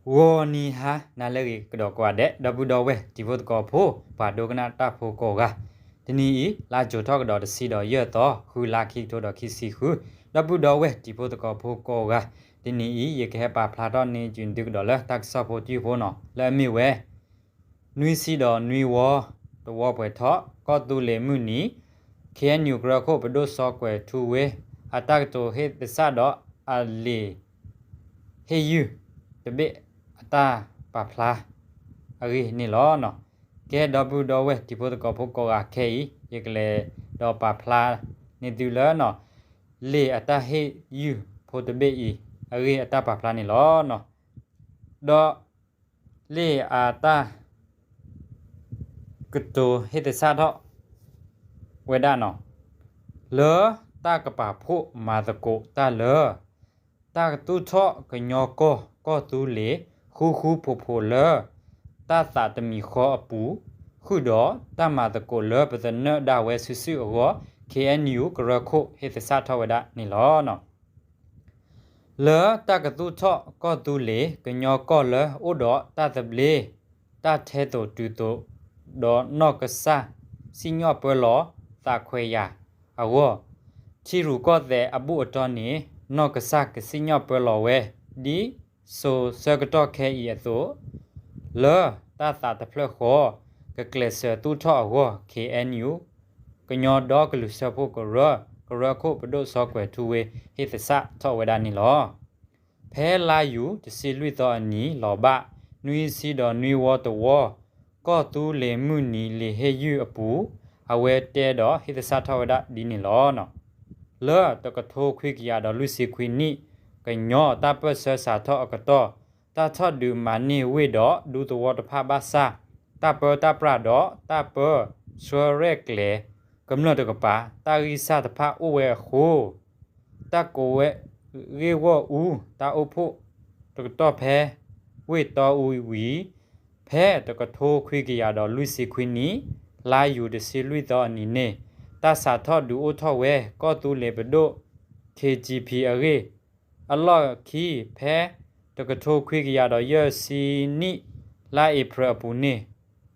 ဂီၤနံၤဟါနၤလၢအဂ့ၤကဒီးကိးဂၤဒဲး ဒီပုၢ်ဒီဝဲၢ်တံၤဖိသကိးဖိ ပှၤဒိကနၣ်တၢ်ဖိကိးဂၤ, တနံၤအံၤ လါကၠိၤထီၣ်ကဒီးတဆံဒီးယဲၢ်သီ ဃုလါခံကထိဒီးခံဆံဃု, ဒီပုၢ်ဒီဝဲၢ်တံၤဖိသကိးဖိကိးဂၤ, တနံၤအံၤ ယကဟဲပာ်ဖျါထီၣ်န့ၢ်က့ၤသုကဒီးလၢတၢ်ကစီၣ်ဖိတယုၢ်ဖိနီၤ လၢအမ့ၢ်ဝဲ နွံဆံဒီးနွံဝီ တဝီပှဲၤထီၣ် ကီၢ်သူလ့ၤမုၢ်နံၤ ခ့ၣ်အဲၣ်ယူၣ် ကရၢခိၣ်ပဒိၣ်စီၤကွဲၤထူဝ့ အတၢ်ကတိၤဟ့ၣ်သဆၣ်ဒီးအလံာ် ဟ့ၣ်ယုၢ်တဘ့ၣ်အတၢ်ပာ်ဖျါအဂ့ၢ်န့ၣ်လီၤ. ကဲဒီပုၢ်ဒီဝဲၢ်တံၤဖိသကိးဖိကိးဂၤခဲအံၤ ယကလဲၤဒီးပာ်ဖျါန့ၢ်သုလၢ လံာ်အတၢ်ဟ့ၣ်ယုၢ်ဖိတဘ့ၣ်အံၤ အဂ့ၢ်အတၢ်ပာ်ဖျါန့ၣ်လီၤ. ဒီး လံာ်အတၢ် ကတိၤဟ့ၣ်သဆၣ်ထီၣ်ဝဲဒၣ်နီၤ, လၢတၢ်ကပာ်ဖှိၣ်မၤသကိးတၢ်လၢ တၢ်ကသူၣ်ထီၣ်ကညီကီၢ်ကီၢ်သူလ့ၤ ဃူဃူဖိးဖိးလၢ တၢ်သးတမံၤဃီအပူၤ ဃုာ်ဒီးတၢ်မၤသကိးလၢပသနၢၣ်ဒၣ်ဝဲစုာ်စုာ်အဂီၢ် ခ့ၣ်အဲၣ်ယူၣ် ကရၢခိၣ်ဟ့ၣ်သဆၣ်ထီၣ်ဝဲဒၣ်န့ၣ်လီၤ. လၢတၢ်ကသူၣ်ထီၣ်ကီၢ်သူလ့ၤ ကညီကီၢ်လၢအိၣ်ဒီးတၢ်သဘျ့ တၢ်ထဲသိးတုၤသိး ဒီးနီၢ်ကစၢ်စံၣ်ညီၣ်ပၢလီၤသးခွဲးယာ်အဂီၢ်, ထံရူၢ်ကီၢ်သဲးအဘူၣ်အတီၢ်န့ၣ် နီၢ်ကစၢ်ကစံၣ်ညီၣ်ပၢလီၤဝဲ ဒ်စိၤဆၢကတီၢ်ခဲအံၤအသိး လၢတၢ်သးတဖျၢၣ်ဃီ ကကျဲးစၢးသူၣ်ထီၣ်အဂီၢ် ခ့ၣ်အဲၣ်ယူၣ် ကညီဒီကလုာ်စၢဖှိၣ်ကရၢ ကရၢခိၣ်ပဒိၣ်စီၤကွဲၤထူဝ့ ဟ့ၣ်သဆၣ်ထီၣ်ဝဲဒၣ်န့ၣ်လီၤ. ဖဲလါယူၤတဆံလွံၢ်သီအနံၤလီၤဘၣ် နွံဆံဒီးနွံဝီတဝီ ကီၢ်သူလ့ၤမုၢ်နံၤလံာ်ဟ့ၣ်ယုၢ်အပူၤ အဝဲတဲဒီးဟ့ၣ်သဆၣ်ထီၣ်ဝဲဒၣ်ဒ်န့ၣ်လီၤ. လၢတကထိခွံကယၤဒီးလွံၢ်ဆံခွံနံၣ် ကညီတၢ်ပၢၢ်ဆၢစးထီၣ်အကတီၢ် တၢ်ထီၣ်ဒုးမၤန့ၢ်ဝ့ၢ်ဒီးဒူသဝီတဖၣ်ဘၣ်ဆၣ် တၢ်ပၢတၢ်ပြးဒီးတၢ်ပၢဆှၢရဲၣ်ကျဲၤ ကမျၢၢ်တကပၤ တၢ်ဂံၢ်စၢ်တဖၣ်အိၣ်ဝဲအဃိ တၢ်ကိးဝဲဂ့ၢ်ဂီၢ်အူ တၢ်အိၣ်ဖှိၣ်တကတီၢ်ဖဲ ဝ့ၢ်တီအူဝံၤ ဖဲတကထိခွံကယၤဒီးလွံၢ်ဆံခွံနံၣ် လါယူၤတဆံလွံၢ်သီအနံၤန့ၣ် တၢ်စးထီၣ်ဒုးအိၣ်ထီၣ်ဝဲ ကီၢ်သူလ့ၤပဒိၣ် ခ့ၣ်ကၠံၣ်ဖံၣ် အဂ့ၢ် အလီၢ်ခံ ဖဲတကထိခွံကယၤဒီးယဲၢ်ဆံနံၣ် လါအ့ဖြ့ၣ်အပူၤန့ၣ်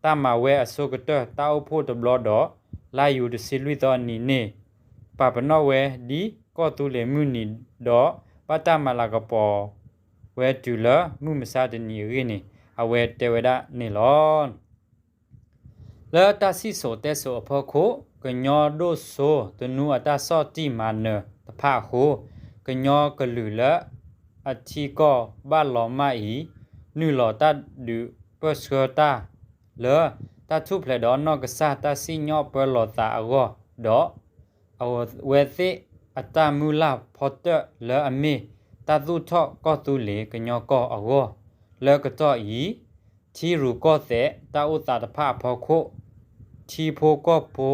တၢ်မၤဝဲအဆိကတၢၢ်တၢ်အိၣ်ဖှိၣ်တဘျီဒီး လါယူၤတဆံလွံၢ်သီအနံၤန့ၣ် ပာ်ပနီၣ်ဝဲဒ်ကီၢ်သူလ့ၤမုၢ်နံၤဒီး ဘၣ်တၢ်မၤလၤကပီၤဝဲတုၤလၢမုၢ်မဆါတနံၤအဂ့ၢ်န့ၣ် အဝဲတဲဝဲဒၣ်န့ၣ်လီၤ. လၢတၢ်စံၣ်စိၤတဲစိၤအဖီခိၣ် ကညီဒိၣ်စိသနူအတၢ်ဆီၣ်တံၢ်မၤနၢၤတဖၣ်အဃိ ကညီကလုာ်လၢအထံကီၢ်ဘၣ်လီၤမၢ်အံၤ နုာ်လီၤတၢ်ဒုးပၢၢ်ဆှၢတၢ်လၢ တၢ်ထူၣ်ဖျဲးဒီးနီၢ်ကစၢ်တၢ်စံၣ်ညီၣ်ပၢလီၤသးအဂီၢ်ဒီး အဝဲသ့ၣ်အတၢ်မုၢ်လၢ်ဖီတၢၣ်လၢအမ့ၢ် တၢ်သူၣ်ထီၣ်ကီၢ်သူလ့ၤကညီကီၢ်အဂီၢ် လၢကတီၢ်အံၤ ထံရူၢ်ကီၢ်သဲးတၢ်အိၣ်သးတဖၣ်အဖီခိၣ် ထံဖိကီၢ်ဖိ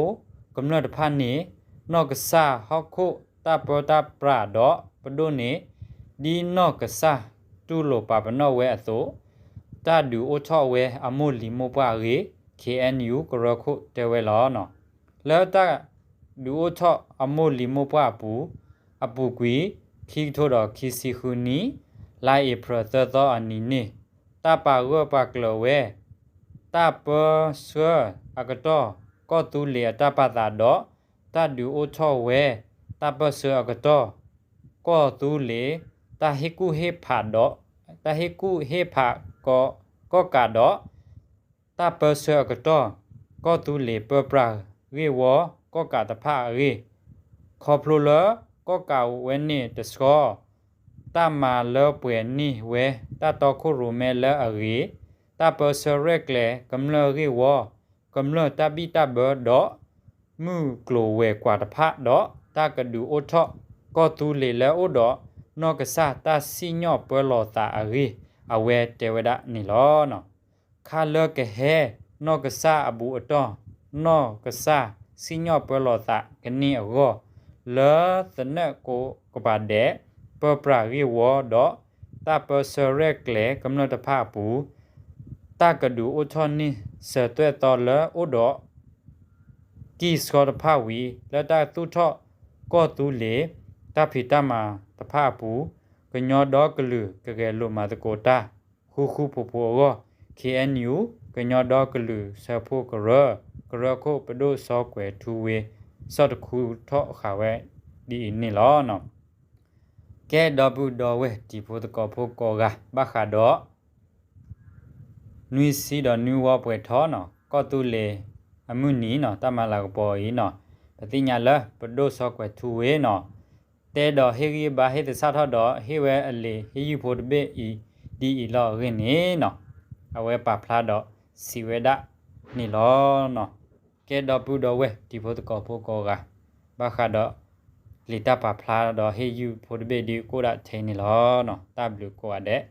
ကမျၢၢ်တဖၣ်န့ၣ် နီၢ်ကစၢ်ဟီၣ်ခိၣ်တၢ်ပၢတၢ်ပြးဒီးပဒိၣ်န့ၣ် ဒ်နီၢ်ကစၢ်တူၢ်လိာ်ပာ်ပနီၣ်ဝဲအသိး တၢ်ဒုးအိၣ်ထီၣ်ဝဲအမိၢ်လံၤမိၢ်ပှၢ်အဂ့ၢ် ခ့ၣ်အဲၣ်ယူၣ် ကရၢခိၣ်တဲဝဲလီၤ. လၢတၢ်ဒုးအိၣ်ထီၣ်အမိၢ်လံၤမိၢ်ပှၢ်အပူၤ အပူၤကွံာ် ခံကထိဒီးခံဆံဃုနံၣ် လါအ့ဖြ့ၣ်သၢသီအနံၤန့ၣ် တၢ်ပာ်ဂၢၢ်ပာ်ကျၢၤဝဲ တၢ်ပၢဆှၢအကတီၢ် ကီၢ်သူလ့ၤအတၢ်ပာ်သးဒီး တၢ်ဒုးအိၣ်ထီၣ်ဝဲ တၢ်ပၢဆှၢအကတီၢ် ကီၢ်သူလ့ၤ တၢ်ဟ့ၣ်ကူၣ်ဟ့ၣ်ဖးဒီး တၢ်ဟ့ၣ်ကူၣ်ဟ့ၣ်ဖး ကီၢ်ကးဒီး တၢ်ပၢဆှၢအကတီၢ် ကီၢ်သူလ့ၤပၢပြးဂ့ၢ်ဝီ ကီၢ်ကးတဖၣ်အဂ့ၢ် ခီဖျိလၢကီၢ်ကးဝဲန့ၣ်တဆှီ တၢ်မၤလၢပှဲၤန့ၢ်ဝဲ တၢ်တီခိၣ်ရိၣ်မဲလၢအဂ့ၤ တၢ်ပၢဆှၢရဲၣ်ကျဲၤကမျၢၢ်ဂ့ၢ်ဝီ ကမျၢၢ်တၢ်ဘံၣ်တၢ်ဘၢဒီး မုၢ်ကျိၤဝဲၤကွာ်တဖၣ်ဒီး တၢ်ကဒုးအိၣ်ထီၣ် ကီၢ်သူလ့ၤလၢအအိၣ်ဒီး နီၢ်ကစၢ်တၢ်စံၣ်ညီၣ်ပၢလီၤသးအဂ့ၢ် အဝဲတဲဝဲဒၣ်န့ၣ်လီၤ. ခါလၢကဟဲ နီၢ်ကစၢ်အဘူးအတီၢ် နီၢ်ကစၢ်စံၣ်ညီၣ်ပၢလီၤသးကန့ၢ်အဂီၢ် လၢသနၢၣ်ကိးကပၤဒဲး ပၢပြးဂ့ၢ်ဝီဒီး တၢ်ပၢဆှၢရဲၣ်ကျဲၤကမျၢၢ်တဖၣ်အပူၤ တၢ်ကဒုးအိၣ်ထီၣ်န့ၢ်စၢၤသွဲၣ်သီလၢအအိၣ်ဒီး ကံၢ်ဆှီတဖၣ်ဝံၤ လၢတၢ်သူၣ်ထီၣ်ကီၢ်သူလ့ၤ တၢ်ဖံးတၢ်မၤတဖၣ်အပူၤ ကညီဒီကလုာ်ကဂဲၤလိာ်မၤသကိးတၢ် ဃူဃူဖိးဖိးအဂီၢ် ခ့ၣ်အဲၣ်ယူၣ် ကညီဒီကလုာ်စၢဖှိၣ်ကရၢ ကရၢခိၣ်ပဒိၣ်စီၤကွဲၤထူဝ့ ဆီၣ်တခူထီၣ်ဃာ်ဝဲဒ်အံၤန့ၣ်လီၤ. ကဲဒီပုၢ်ဒီဝဲၢ်တံၤဖိသကိးဖိကိးဂၤ ဘၣ်ဃးဒီး နွံဆံဒီးနွံဝီပှဲၤထီၣ်နီၤ ကီၢ်သူလ့ၤအမုၢ်နံၤနီၤ တၢ်မၤလၤကပီၤအံၤနီၤ ပသ့ၣ်ညါလၢပဒိၣ်စီၤကွဲၤထူဝ့နီၤ တဲဒီးဟ့ၣ်ဂံၢ်ဘါဟ့ၣ်သဆၣ်ထီၣ်ဒီး ဟ့ၣ်ဝဲအလံာ်ဟ့ၣ်ယုၢ်ဖိတဘ့ၣ်အံၤ ဒ်အံၤလီၤအဂ့ၢ်န့ၣ်နီၤ အဝဲပာ်ဖျါဒီးစံးဝဲဒၣ်န့ၣ်လီၤ. ကဲဒီပုၢ်ဒီဝဲၢ်တံၤဖိသကိးဖိကိးဂၤ ဘၣ်ဃးဒီး လံာ်တၢ်ပာ်ဖျါဒီးဟ့ၣ်ယုၢ်ဖိတဘ့ၣ်ဒုးကအိၣ်ဒၣ်ထဲန့ၣ်လီၤ. တၢ်ဘျုးကိးဂၤဒဲး